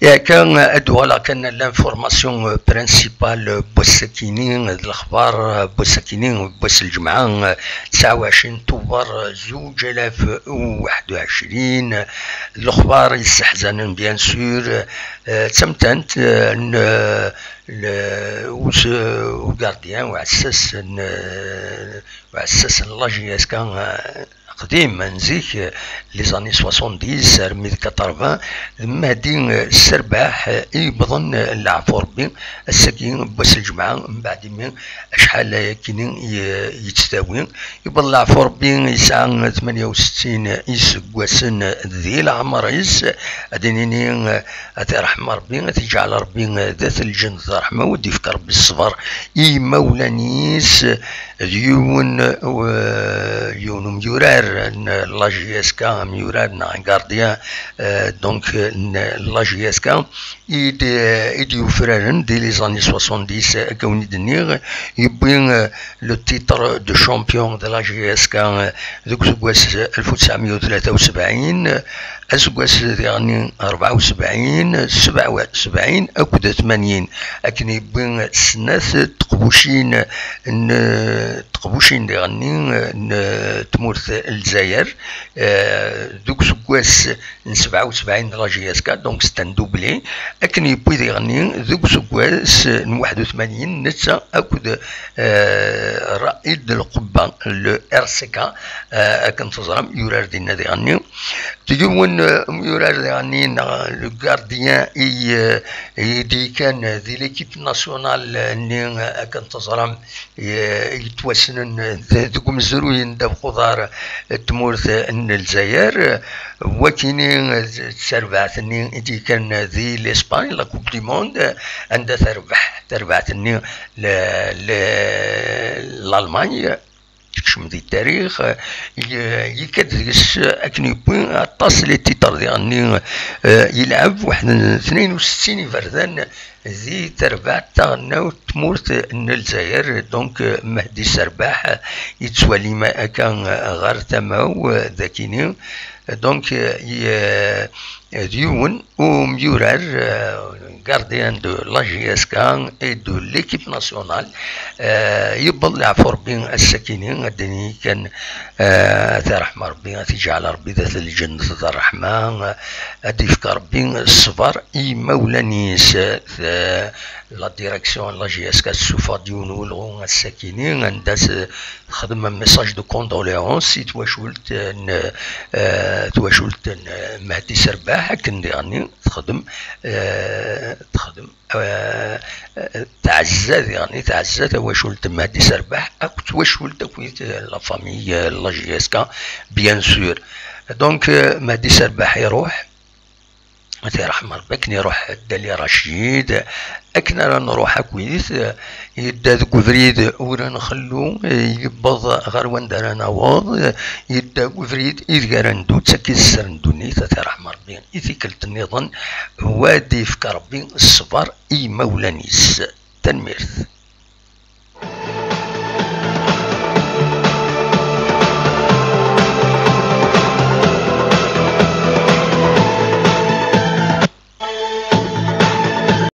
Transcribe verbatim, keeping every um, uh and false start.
Akka ad d-uɣaleɣ kan, l'information principale n wass-akini d lexbar n wass-akini, n wass n lǧemɛa, tesɛa u ɛecrin Tubeṛ zuǧ alaf u waḥed u ɛecrin. Lexbar yesseḥzanen, bien sûr, d tamettant n ugardien uɛessas n uɛessas n la J S K aqdim n zik, les années soixante-dix armi d quatre-vingts, d Mehdi Serbaḥ i yewwḍen, leɛfu Rebbi, ass-agi n wass n lǧemɛa, mbeɛd imi acḥal ayakini yettdawi. Yewweḍ leɛfu Rebbi, yesɛa tmanya u settin iseggasen di leɛmer-is. Ad d-nini, ad t-iṛḥem Rebbi, ad t-iǧɛel Rebbi d at lǧennet d ṛṛeḥma, u ad d-yefk Rebbi ṣṣber i yimawlan-is. D yiwen, yiwen umyurar n la J S K, amyurar neɣ un gardien, donc, n la J S K, i d-yufraren di les années soixante-dix, akka wen-d-nniɣ, yewwi le titre de champion de la J S K deg useggas alef u tesɛemya u tlata u sebɛin, aseggas diɣen rebɛa u sebɛin, sebɛa u sebɛin akked tmanyin, akken yewwi snat teqbucin n teqbucin diɣen n tmurt n Lezzayer, deg useggas n sebɛa u sebɛin de la J S K, donc c'est un doublé, akken yewwi diɣen deg useggas n waḥed u tmanyin netta akked Raid Lqubba, le R C K, akken teẓram, yurar dinna diɣen. D yiwen umyurar diɣen neɣ le gardien i d-yekkan di l'équipe nationale-nni, akken teẓram, yettwassnen deg umezruy n ddabex uḍar n tmurt n Lezzayer. Wakini d tarbaɛt-nni i d-yekkan di l'Espagne, la Coupe du Monde, anda terbeḥ tarbaɛt-nni l'Allemagne. Tekcem di tarix, yekka-d deg-s akken yewwi aṭas les titres diɣen-nni, yelɛeb waḥed n tnayen u settin iberdan di terbaɛt taɣelnawt n tmurt n Lezzayer. Donc, Mehdi Serbaḥ yettwali akka ɣer tama-w, d akini. Donc, d yiwen umyurar, gardien de la J S K et de l'équipe nationale. Yewweḍ leɛfu Rebbi ass-akini, ad d-nini kan, ad t-iṛḥem Rebbi, ad t-iǧɛel Rebbi d at lǧennet d ṛṛeḥma, ad d-yefk Rebbi ṣṣber i yimawlan-is. La direction n la J S K tessufeɣ-d yiwen n welɣu ass-akini, anda txdem un message de condoléances i twacult n, twacult n Mehdi Serbaḥ, akken diɣen texdem, texdem, tɛezza diɣen, tɛezza tawacult n Mehdi Serbaḥ akked twacult akkit, la famille, la J S K, bien sûr. Donc, Mehdi Serbaḥ iruḥ, ad t-iṛḥem Rebbi, akken iruḥ Dda Ali Racid, akken ara nruḥ akkit, yedda deg ubrid ur nxellu, yewweḍ ɣer wanda ara naweḍ, yedda deg ubrid ideg ara neddu, d takki sser n ddunit, ad t-iṛḥem Rebbi i tikkelt nniḍen, wa ad d-yefk Rebbi ṣṣber i yimawlan-is. Tanemmirt.